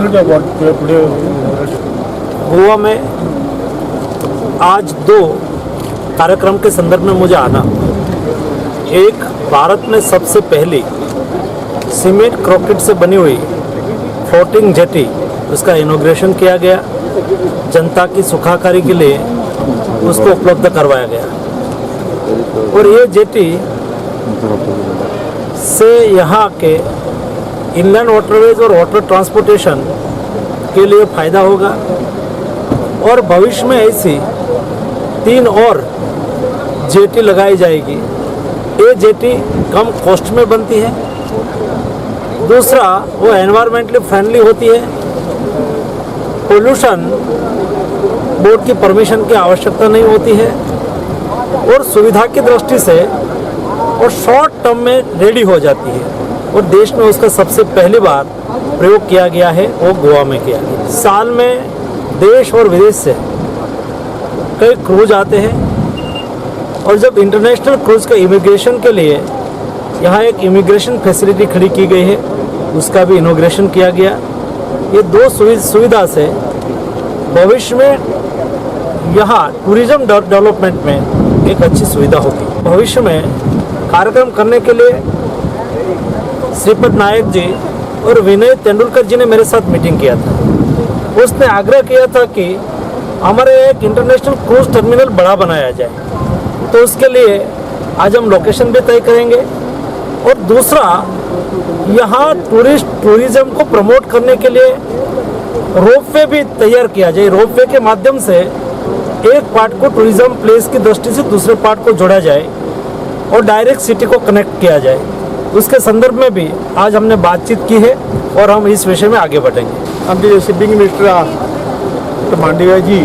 Facility about today? Goa में आज दो कार्यक्रम के संदर्भ में मुझे आना। एक, भारत में सबसे पहली सीमेंट कंक्रीट से बनी हुई फ्लोटिंग जेटी, उसका इनॉग्रेशन किया गया। जनता की सुखाकारी के लिए उसको उपलब्ध करवाया गया और ये जेटी से यहाँ के इनलैंड वाटरवेज और वाटर ट्रांसपोर्टेशन के लिए फ़ायदा होगा और भविष्य में ऐसी तीन और जेटी लगाई जाएगी। ये जेटी कम कॉस्ट में बनती है। दूसरा, वो एनवायरमेंटली फ्रेंडली होती है। पोल्यूशन बोर्ड की परमिशन की आवश्यकता नहीं होती है और सुविधा की दृष्टि से और शॉर्ट टर्म में रेडी हो जाती है और देश में उसका सबसे पहली बार प्रयोग किया गया है, वो गोवा में किया गया। साल में देश और विदेश से कई क्रूज आते हैं और जब इंटरनेशनल क्रूज का इमिग्रेशन के लिए यहाँ एक इमिग्रेशन फैसिलिटी खड़ी की गई है, उसका भी इनॉग्रेशन किया गया। ये दो सुविधा से भविष्य में यहाँ टूरिज्म डेवलपमेंट में एक अच्छी सुविधा होगी। भविष्य में कार्यक्रम करने के लिए श्रीपद नायक जी और विनय तेंदुलकर जी ने मेरे साथ मीटिंग किया था। उसने आग्रह किया था कि हमारे एक इंटरनेशनल क्रूज टर्मिनल बड़ा बनाया जाए, तो उसके लिए आज हम लोकेशन भी तय करेंगे और दूसरा, यहाँ टूरिज्म को प्रमोट करने के लिए रोपवे भी तैयार किया जाए। रोपवे के माध्यम से एक पार्ट को टूरिज्म प्लेस की दृष्टि से दूसरे पार्ट को जोड़ा जाए और डायरेक्ट सिटी को कनेक्ट किया जाए, उसके संदर्भ में भी आज हमने बातचीत की है और हम इस विषय में आगे बढ़ेंगे। आमचे शिपींग मिनिस्टर आहा मांडवियाजी,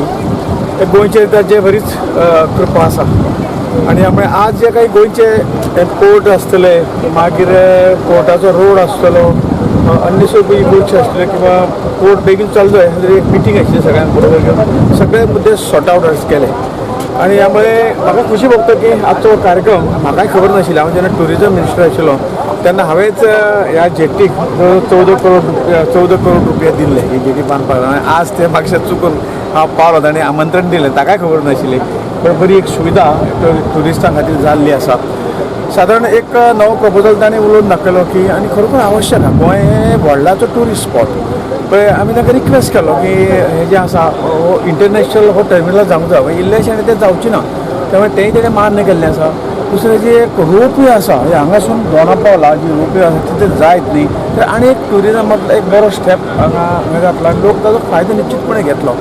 हे गोंयचेर ताजे बरीच कृपा आसा आनी त्यामुळे आज जे काही गोंयचे पोर्ट आसतले, मागीर पोर्टाचो रोड आसतलो, अन्य सगळी गोश्टी आसतल्यो किंवा पोर्ट बेगीन चलतो जाल्यार एक मिटींग आशिल्ली, सगळ्यांक बरोबर घेवन सगळे मुद्दे सॉर्ट आउट केले आनी ह्यामुळे म्हाका खुशी भोगता की आजचो कार्यक्रम म्हाकाय खबर नाशिल्लें। हांव जेन्ना टुरिजम मिनिस्टर आशिल्लो तेन्ना हांवेंच ह्या जेटीक जवळ 14 करोड रुपया, 14 करोड रुपया दिल्ले ही जेटी बांदपाक आनी आज ते म्हाका चुकून हांव पावलो, ताणें आमंत्रण दिलें, ताकाय खबर नाशिल्ली। पण बरी एक सुविधा ट्युरिस्टां खातीर जाल्ली आसा। सादारण एक नवो प्रपोजल ताणें उलोवन दाखयलो की आनी खरोखर आवश्यक आहा। गोंय हें व्हडलाचो ट्युरिस्ट स्पॉट। पळय, आमी तांकां रिक्वेस्ट केलो की हें जें आसा हो इंटरनॅशनल हो टर्मिनल जावंक जाय, इल्लेशें आनी तें जावचें ना। त्यामुळे तेंय तेणें मान्य केल्लें आसा। दुसरें, जी एक रोपवे आसा, म्हणजे हांगासून दोना पावला जी रोपवे आसा तिथे जायत न्ही, तर आनी एक ट्युरिजमांतलो एक बरो स्टेप हांगा हांगा जातलो आनी लोक ताजो फायदो निश्चितपणे घेतलो।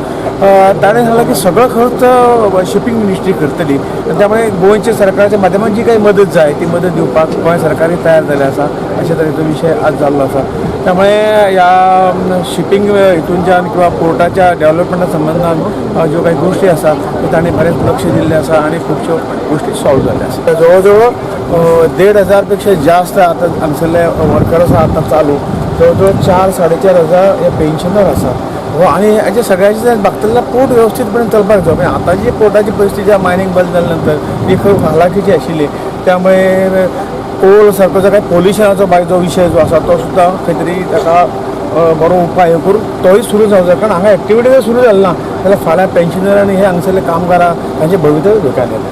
ताणें सांगलें की सगळो खर्च शिपींग मिनिस्ट्री करतली। त्यामुळे गोंयच्या सरकाराच्या माध्यमान जी काही मदत जाय ती मदत दिवपाक गोंय सरकारय तयार जालें आसा, अशे तरेचो विशय आज जाल्लो आसा। त्यामुळे ह्या शिपींग हितूनच्यान किंवा पोर्टाच्या डेव्हलपमेंटा संबंदान ज्यो काही गोश्टी आसा त्यो तांणी बरेंच लक्ष दिल्लें आसा आनी खुबश्यो गोश्टी सॉल्व जाल्यो आसा। जवळ जवळ 1,500 पेक्षा जास्त आतां हांगसरले वर्कर आसा। आतां चालू जवळ जवळ 4-4.5 हजार हे पेन्शनर आसा हो आनी हाचे सगळ्याचे बघता जाल्यार पोर्ट व्यवस्थितपणे चलपाक जाय। म्हणजे आतांची पोर्टाची परिस्थिती मायनींग बंद जाल्या नंतर ती खूब हालाखीची आशिल्ली। त्यामुळे कोल सारको जो काय पोल्युशनाचो बाय जो विशय जो आसा तो सुद्दां खंय तरी ताका बरो उपाय करून तोय सुरू जावंक जाय, कारण हांगा एक्टिविटी जर सुरू जाली ना जाल्यार फाल्यां पेन्शनर आनी हे हांगसरले कामगारां तांचे भवितव्य धोक्यान येता।